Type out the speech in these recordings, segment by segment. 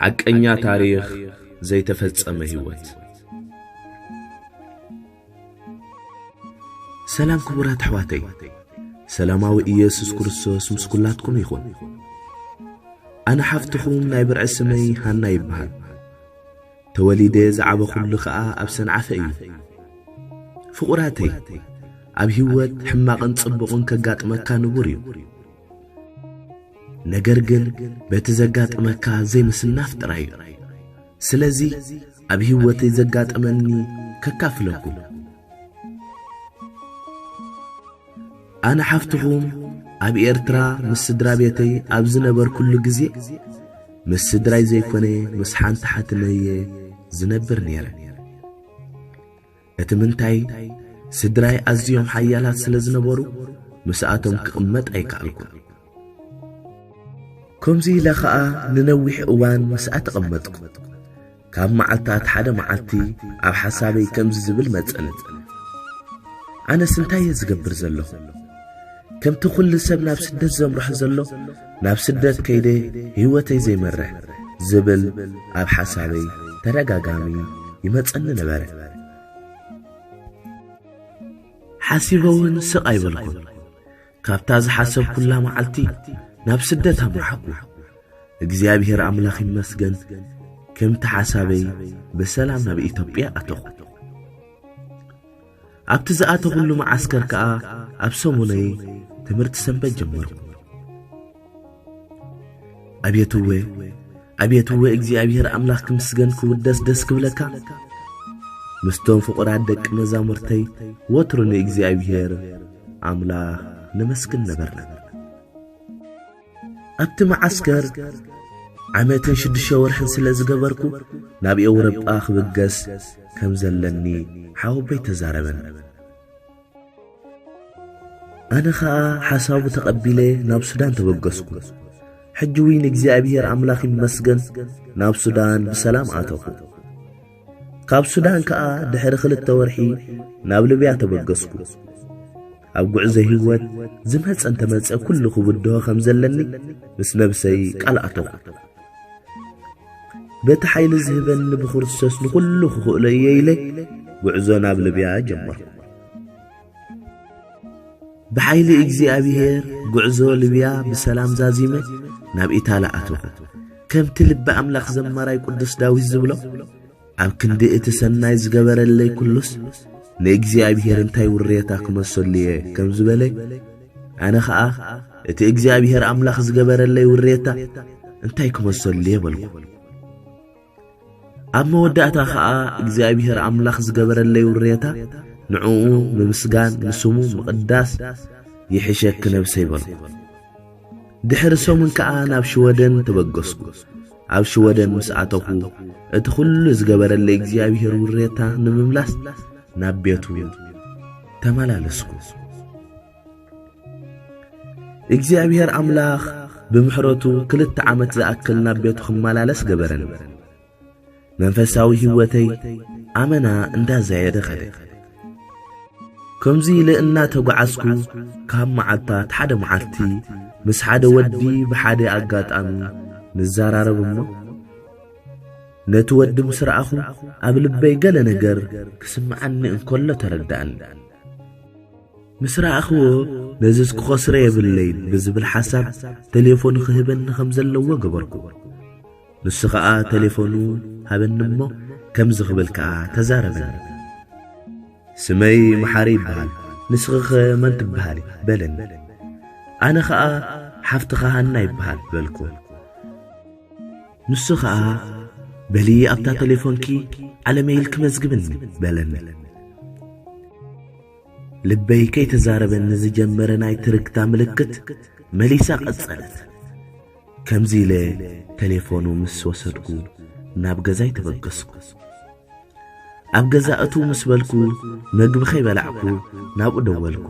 ሓቀኛ ታሪኽ ዘይተፈጸመ ህይወት። ሰላም ክቡራት ኣሕዋተይ፣ ሰላማዊ ኢየሱስ ክርስቶስ ምስ ኩላትኩም ይኹን። ኣነ ሓፍትኹም ናይ ብርዒ ስመይ ሃና ይበሃል። ተወሊደ ዝዓበኹሉ ኸኣ ኣብ ሰንዓፈ እዩ። ፍቑራተይ፣ ኣብ ህይወት ሕማቕን ጽቡቕን ከጋጥመካ ንቡር እዩ። ነገር ግን በቲ ዘጋጥመካ ዘይምስናፍ ጥራይ እዩ። ስለዚ ኣብ ህይወተይ ዘጋጠመኒ ከካፍለኩም። ኣነ ሓፍትኹም ኣብ ኤርትራ ምስ ስድራ ቤተይ ኣብ ዝነበርኩሉ ግዜ፣ ምስ ስድራይ ዘይኮነ ምስ ሓንቲ ሓትነየ ዝነብር ነይረ። እቲ ምንታይ፣ ስድራይ ኣዝዮም ሓያላት ስለ ዝነበሩ፣ ምስኣቶም ክቕመጥ ኣይከኣልኩን። ከምዚ ኢለ ኸኣ ንነዊሕ እዋን ምስኣ ተቐመጥኩ። ካብ መዓልታት ሓደ መዓልቲ ኣብ ሓሳበይ ከምዚ ዝብል መጸኒ። ኣነስ እንታይ እየ ዝገብር ዘለኹ? ከምቲ ኩሉ ሰብ ናብ ስደት ዘምርሖ ዘሎ፣ ናብ ስደት ከይደ ህይወተይ ዘይመርሕ ዝብል ኣብ ሓሳበይ ተደጋጋሚ ይመጸኒ ነበረ። ሓሲበ እውን ስቕ ኣይበልኩን። ካብታ ዝሓሰብኩላ መዓልቲ ናብ ስደት ኣምራሕኩ። እግዚኣብሔር ኣምላኽ ይመስገን፣ ከምቲ ሓሳበይ ብሰላም ናብ ኢትዮጵያ ኣተኹ። ኣብቲ ዝኣተኹሉ መዓስከር ከኣ ኣብ ሰሙነይ ትምህርቲ ሰንበት ጀመርኩ። ኣቤት እወ፣ ኣቤት እወ፣ እግዚኣብሔር ኣምላኽ ክምስገን ክውደስ ደስ ክብለካ። ምስቶም ፍቑራት ደቂ መዛሙርተይ ወትሩ ንእግዚኣብሔር ኣምላኽ ነመስግን ነበርና። ኣብቲ መዓስከር ዓመትን ሽዱሽተ ወርሕን ስለ ዝገበርኩ፣ ናብ ኤውሮጳ ክብገስ ከም ዘለኒ ሓወቦይ ተዛረበኒ። ኣነ ኸኣ ሓሳቡ ተቐቢለ ናብ ሱዳን ተበገስኩ። ሕጂ እውን እግዚኣብሔር ኣምላኽ ይመስገን፣ ናብ ሱዳን ብሰላም ኣተኹ። ካብ ሱዳን ከኣ ድሕሪ ክልተ ወርሒ ናብ ልብያ ተበገስኩ። ኣብ ጉዕዞ ህይወት ዝመጸ እንተመጸ ኩሉ ክብድሆ ከም ዘለኒ ምስ ነብሰይ ቃል ኣተኹ። በቲ ሓይሊ ዝህበኒ ብክርስቶስ ንኹሉ ክኽእሎ እየ ኢለ ጉዕዞ ናብ ልብያ ጀመርኩ። ብሓይሊ እግዚኣብሔር ጉዕዞ ልብያ ብሰላም ዛዚመ ናብ ኢታሊ ኣተኹ። ከምቲ ልቢ ኣምላኽ ዘማራይ ቅዱስ ዳዊት ዝብሎ፣ ኣብ ክንዲ እቲ ሰናይ ዝገበረለይ ኩሉስ ንእግዚኣብሔር እንታይ ውሬታ ክመሰሉ እየ ከም ዝበለ፣ ኣነ ኸኣ እቲ እግዚኣብሔር ኣምላኽ ዝገበረለይ ውሬታ እንታይ ክመሰሉ እየ በልኩ። ኣብ መወዳእታ ኸኣ እግዚኣብሔር ኣምላኽ ዝገበረለይ ውሬታ ንዕኡ ምምስጋን ንስሙ ምቕዳስ ይሕሸኪ ነብሰይ በልኩ። ድሕሪ ሰሙን ከኣ ናብ ሽወደን ተበገስኩ። ኣብ ሽወደን ምስ ኣተኹ እቲ ኹሉ ዝገበረለይ እግዚኣብሔር ውሬታ ንምምላስ ናብ ቤቱ ተመላለስኩ። እግዚኣብሔር ኣምላኽ ብምሕረቱ ክልተ ዓመት ዝኣክል ናብ ቤቱ ክመላለስ ገበረኒ። መንፈሳዊ ህይወተይ ኣመና እንዳዛየደ ኸደ። ከምዚ ኢለ እናተጓዓዝኩ ካብ መዓልታት ሓደ መዓልቲ ምስ ሓደ ወዲ ብሓደ ኣጋጣሚ ንዘራረብ እሞ፣ ነቲ ወዲ ምስ ረኣኹ ኣብ ልበይ ገለ ነገር ክስምዓኒ እንከሎ ተረዳእኒ። ምስ ረኣኽዎ ነዝስ ክኸስሮ የብለይን ብዝብል ሓሳብ ቴሌፎኑ ክህበኒ ከም ዘለዎ ገበርኩ። ንሱ ኸኣ ቴሌፎኑ ሃበኒ እሞ ከምዚ ክብል ከኣ ተዛረበኒ። "ስመይ መሓሪ ይበሃል፣ ንስኺኸ መን ትበሃሊ?" በለኒ። ኣነ ኸኣ "ሓፍትኻ ሃና ይበሃል" በልኩ። ንሱ ኸኣ "በሊ ኣብታ ቴሌፎንኪ ዓለመይ ኢልኪ መዝግብኒ" በለኒ። ልበይ ከይተዛረበኒ ዝጀመረ ናይ ትርግታ ምልክት መሊሳ ቀጸለት። ከምዚ ኢለ ቴሌፎኑ ምስ ወሰድኩ ናብ ገዛይ ተበገስኩ። ኣብ ገዛ እትው ምስ በልኩ መግቢ ከይበላዕኩ ናብኡ ደወልኩ።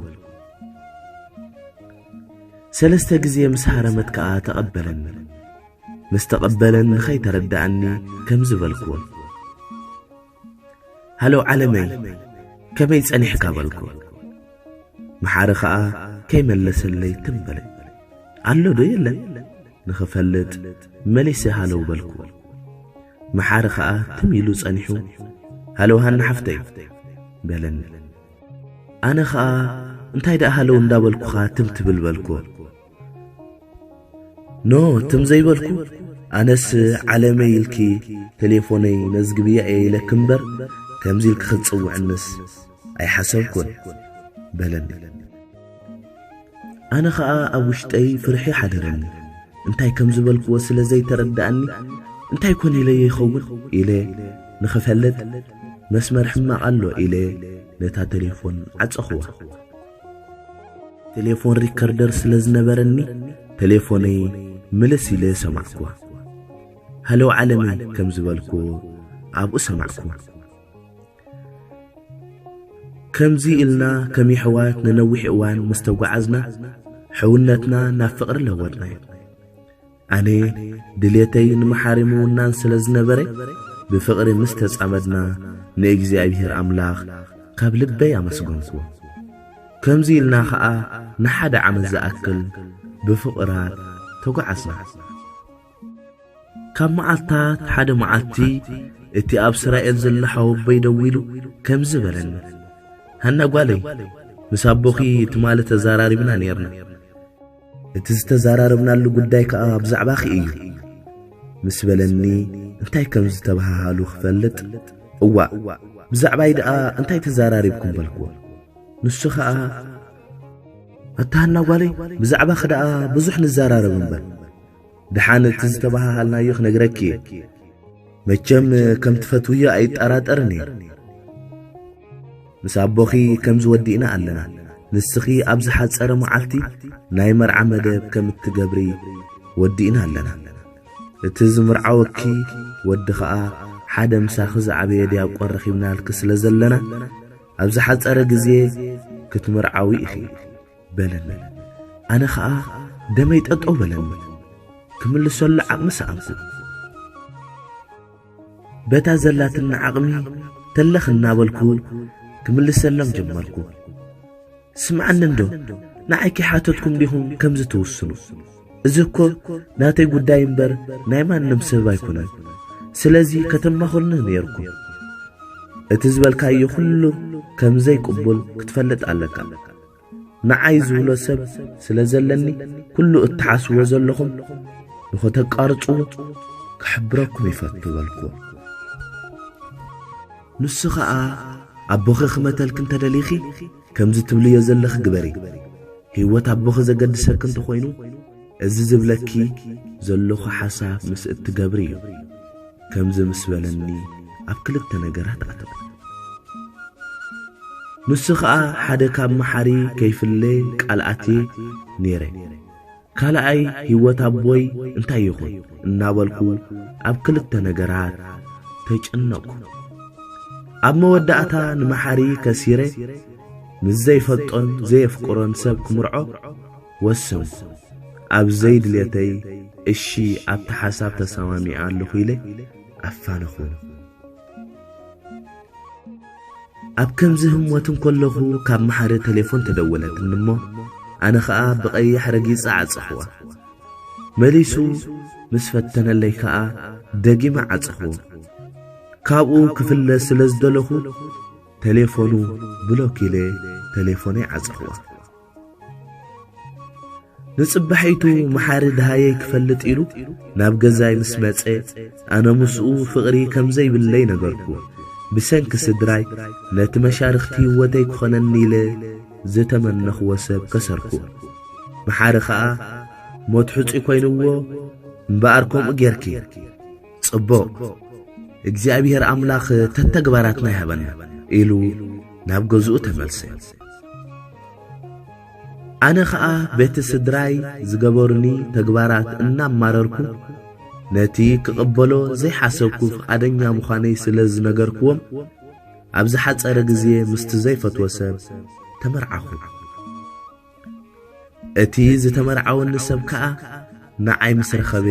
ሰለስተ ግዜ ምስ ሃረመት ከኣ ተቐበለኒ። ምስ ተቐበለኒ ከይተረድኣኒ ከምዚ በልክዎ። "ሃሎ ዓለመይ፣ ከመይ ጸኒሕካ?" በልኩ። መሓሪ ኸኣ ከይመለሰለይ ትም በለ። "ኣሎ ዶ የለን?" ንኽፈልጥ መሊሰ ሃለው በልኩ። መሓሪ ኸኣ ትም ኢሉ ጸኒሑ፣ "ሃለው ሃና ሓፍተይ" በለኒ። ኣነ ኸኣ እንታይ ደኣ ሃለው እንዳበልኩኻ ትም ትብል በልኩ። ኖ ትም ዘይበልኩ፣ ኣነስ ዓለመይ ኢልኪ ቴሌፎነይ መዝግብያ እየ ኢለኪ እምበር፣ ከምዚ ኢልኪ ክትጽውዕንስ ኣይሓሰብኩን በለኒ። ኣነ ኸኣ ኣብ ውሽጠይ ፍርሒ ሓደረኒ። እንታይ ከም ዝበልክዎ ስለ ዘይተረድኣኒ፣ እንታይ ኮን ኢለዮ ይኸውን ኢለ ንኽፈልጥ፣ መስመር ሕማቕ ኣሎ ኢለ ነታ ቴሌፎን ዓጸኽዋ። ቴሌፎን ሪከርደር ስለ ዝነበረኒ፣ ቴሌፎነይ ምልስ ኢለ ሰማዕክዋ። ሃለው ዓለመይ ከም ዝበልክዎ ኣብኡ ሰማዕክዋ። ከምዚ ኢልና ከም የሕዋት ንነዊሕ እዋን ምስ ተጓዓዝና፣ ሕውነትና ናብ ፍቕሪ ለወጥናዮ። ኣነ ድሌተይ ንመሓሪ ምውናን ስለ ዝነበረ፣ ብፍቕሪ ምስ ተጻመድና፣ ንእግዚኣብሔር ኣምላኽ ካብ ልበይ ኣመስገንኩዎ። ከምዚ ኢልና ኸኣ ንሓደ ዓመት ዝኣክል ብፍቕራት ተጓዓዝና። ካብ መዓልታት ሓደ መዓልቲ፣ እቲ ኣብ እስራኤል ዘሎ ሓወቦይ ደዊሉ ከምዚ በለኒ፣ "ሃና ጓለይ፣ ምስ ኣቦኺ ትማሊ ተዘራሪብና ኔርና። እቲ ዝተዘራረብናሉ ጉዳይ ከኣ ብዛዕባኺ እዩ" ምስ በለኒ፣ እንታይ ከም ዝተበሃሃሉ ክፈልጥ፣ "እዋእ፣ ብዛዕባይ ደኣ እንታይ ተዘራሪብኩም?" በልክዎ። ንሱ ኸኣ፣ "ኣታ ሃና ጓለይ፣ ብዛዕባኺ ደኣ ብዙሕ ንዘራረብ እምበር፣ ደሓን እቲ ዝተበሃሃልናዮ ክነግረኪ እየ። መቸም ከም ትፈትውዮ ኣይጠራጠርን እየ። ምስ ኣቦኺ ከም ዝወዲእና ኣለና። ንስኺ ኣብ ዝሓጸረ መዓልቲ ናይ መርዓ መደብ ከም እትገብሪ ወዲእና ኣለና። እቲ ዝምርዓወኪ ወዲ ኸኣ ሓደ ምሳኺ ዝዓበየ ዲያቆን ረኺብናልኪ ስለ ዘለና፣ ኣብ ዝሓጸረ ግዜ ክትምርዓዊ ኢኺ" በለኒ። ኣነ ኸኣ ደመይ ጠጠው በለኒ። ክምልሰሉ ዓቕሚ ሰኣንኩ። በታ ዘላትኒ ዓቕሚ ተለኽ እናበልኩ ክምልሰሎም ጀመርኩ። "ስምዓኒ እንዶ፣ ንዓይ ከይሓተትኩም ዲኹም ከምዚ ትውስኑ? እዚ እኮ ናተይ ጉዳይ እምበር ናይ ማንም ሰብ ኣይኮነን። ስለዚ ከተማኽሩኒ ነይርኩም። እቲ ዝበልካዮ ኩሉ ከም ዘይቅቡል ክትፈልጥ ኣለካ። ንዓይ ዝብሎ ሰብ ስለ ዘለኒ፣ ኩሉ እትሓስብዎ ዘለኹም ንኸተቃርጽዎ ክሕብረኩም ይፈቱ" በልኩዎ። ንሱ ኸኣ፣ "ኣቦኺ ክመተልኪ እንተደሊኺ፣ ከምዚ ትብልዮ ዘለኺ ግበሪ። ህይወት ኣቦኺ ዘገድሰኪ እንተኾይኑ፣ እዚ ዝብለኪ ዘለኹ ሓሳብ ምስ እትገብሪ እዩ" ከምዚ ምስ በለኒ፣ ኣብ ክልተ ነገራት ኣተኹ። ንሱ ኸኣ ሓደ ካብ መሓሪ ከይፍለ ቃል ኣትየ ነይረ። ካልኣይ ህይወት ኣቦይ እንታይ ይኹን እናበልኩ ኣብ ክልተ ነገራት ተጨነቕኩ። ኣብ መወዳእታ ንመሓሪ ከሲረ፣ ምስ ዘይፈልጦን ዘየፍቅሮን ሰብ ክምርዖ ወሰንኩ። ኣብ ዘይድልየተይ፣ "እሺ፣ ኣብቲ ሓሳብ ተሰማሚዐ ኣለኹ" ኢለ ኣፋነኹ። ኣብ ከምዚ ህሞት እንከለኹ፣ ካብ መሓሪ ቴሌፎን ተደወለትኒ እሞ፣ ኣነ ኸኣ ብቐይሕ ረጊጸ ዓጸኽዋ። መሊሱ ምስ ፈተነለይ ከኣ ደጊመ ዓጸኽዎ። ካብኡ ክፍለ ስለ ዝደለኹ፣ ቴሌፎኑ ብሎክ ኢለ ቴሌፎነይ ዓጸኽዋ። ንጽባሒቱ መሓሪ ደሃየይ ክፈልጥ ኢሉ ናብ ገዛይ ምስ መጸ፣ ኣነ ምስኡ ፍቕሪ ከም ዘይብለይ ነገርኩ። ብሰንኪ ስድራይ ነቲ መሻርኽቲ ህይወተይ ክኾነኒ ኢለ ዝተመነኽዎ ሰብ ከሰርኩ። መሓሪ ኸኣ ሞት ሕጹይ ኮይንዎ፣ "እምበኣር ከምኡ ጌርኪ ጽቡቕ፣ እግዚኣብሔር ኣምላኽ ተተግባራትና ይሃበና" ኢሉ ናብ ገዝኡ ተመልሰ። ኣነ ኸኣ ቤተ ስድራይ ዝገበሩኒ ተግባራት እናማረርኩ፣ ነቲ ክቕበሎ ዘይሓሰብኩ ፍቓደኛ ምዃነይ ስለ ዝነገርክዎም፣ ኣብ ዝሓጸረ ግዜ ምስቲ ዘይፈትዎ ሰብ ተመርዓኹ። እቲ ዝተመርዓወኒ ሰብ ከኣ ንዓይ ምስ ረኸበ፣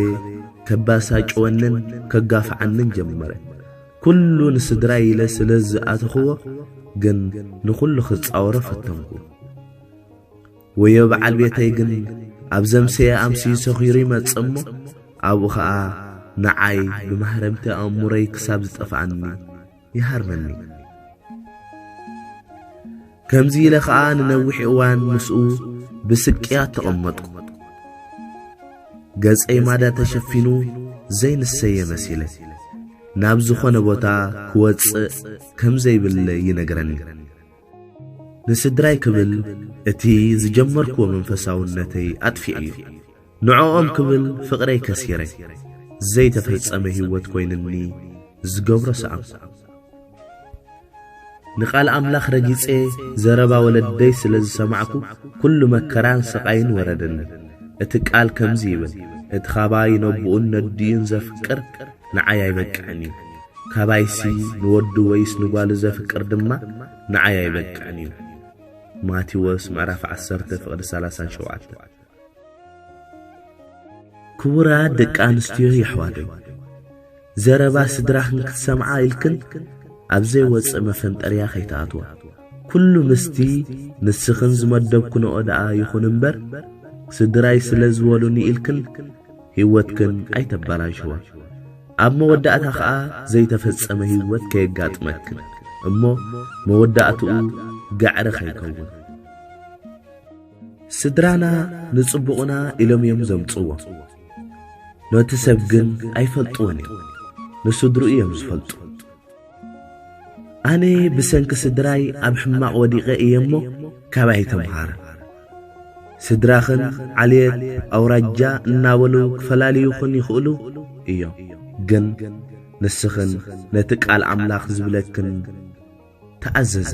ከባሳጭወንን ከጋፍዓንን ጀመረ። ኩሉ ንስድራይ ኢለ ስለ ዝኣተኽዎ ግን ንኹሉ ክጻወሮ ፈተንኩ። ወዮ በዓል ቤተይ ግን ኣብ ዘምሰየ ኣምስዩ ሰኺሩ ይመጽእ እሞ፣ ኣብኡ ኸኣ ንዓይ ብማህረምቲ ኣእምሮይ ክሳብ ዝጠፍኣኒ ይሃርመኒ። ከምዚ ኢለ ኸኣ ንነዊሕ እዋን ምስኡ ብስቅያት ተቐመጥኩ። ገጸይ ማዳ ተሸፊኑ ዘይንሰየ መሲለ፣ ናብ ዝኾነ ቦታ ክወጽእ ከም ዘይብለይ ይነግረኒ። ንስድራይ ክብል እቲ ዝጀመርክዎ መንፈሳውነተይ ኣጥፊዐዮ። ንዕኦም ክብል ፍቕረይ ከሲረ፣ ዘይተፈጸመ ህይወት ኮይንኒ ዝገብሮ ሰኣንኩ። ንቓል ኣምላኽ ረጊጸ ዘረባ ወለደይ ስለ ዝሰማዕኩ፣ ኩሉ መከራን ስቓይን ወረደኒ። እቲ ቃል ከምዚ ይብል፣ እቲ ካባይ ነቦኡን ነዲኡን ዘፍቅር ንዓይ ኣይበቅዕን እዩ። ካባይሲ ንወዱ ወይስ ንጓሉ ዘፍቅር ድማ ንዓይ ኣይበቅዕን እዩ። ማቴዎስ ምዕራፍ ዓሰርተ ፍቕዲ ሰላሳን ሸውዓተን። ክቡራት ደቂ ኣንስትዮ የሕዋተይ፣ ዘረባ ስድራኽን ክትሰምዓ ኢልክን ኣብ ዘይወጽእ መፈንጠርያ ከይትኣትዋ። ኩሉ ምስቲ ንስኽን ዝመደብክንኦ ደኣ ይኹን እምበር፣ ስድራይ ስለ ዝበሉኒ ኢልክን ህይወትክን ኣይተበላሽዋ። ኣብ መወዳእታ ኸኣ ዘይተፈጸመ ህይወት ከየጋጥመክን እሞ መወዳእትኡ ጋዕሪ ከይከውን። ስድራና ንጽቡቕና ኢሎም እዮም ዘምጽዎ። ነቲ ሰብ ግን ኣይፈልጥዎን እዮም። ንስድርኡ እዮም ዝፈልጡ። ኣነ ብሰንኪ ስድራይ ኣብ ሕማቕ ወዲቐ እየ እሞ ካባይ ተምሃር። ስድራኽን ዓልየት ኣውራጃ እናበሉ ክፈላልዩኽን ይኽእሉ እዮም። ግን ንስኽን ነቲ ቃል ኣምላኽ ዝብለክን ተኣዘዛ።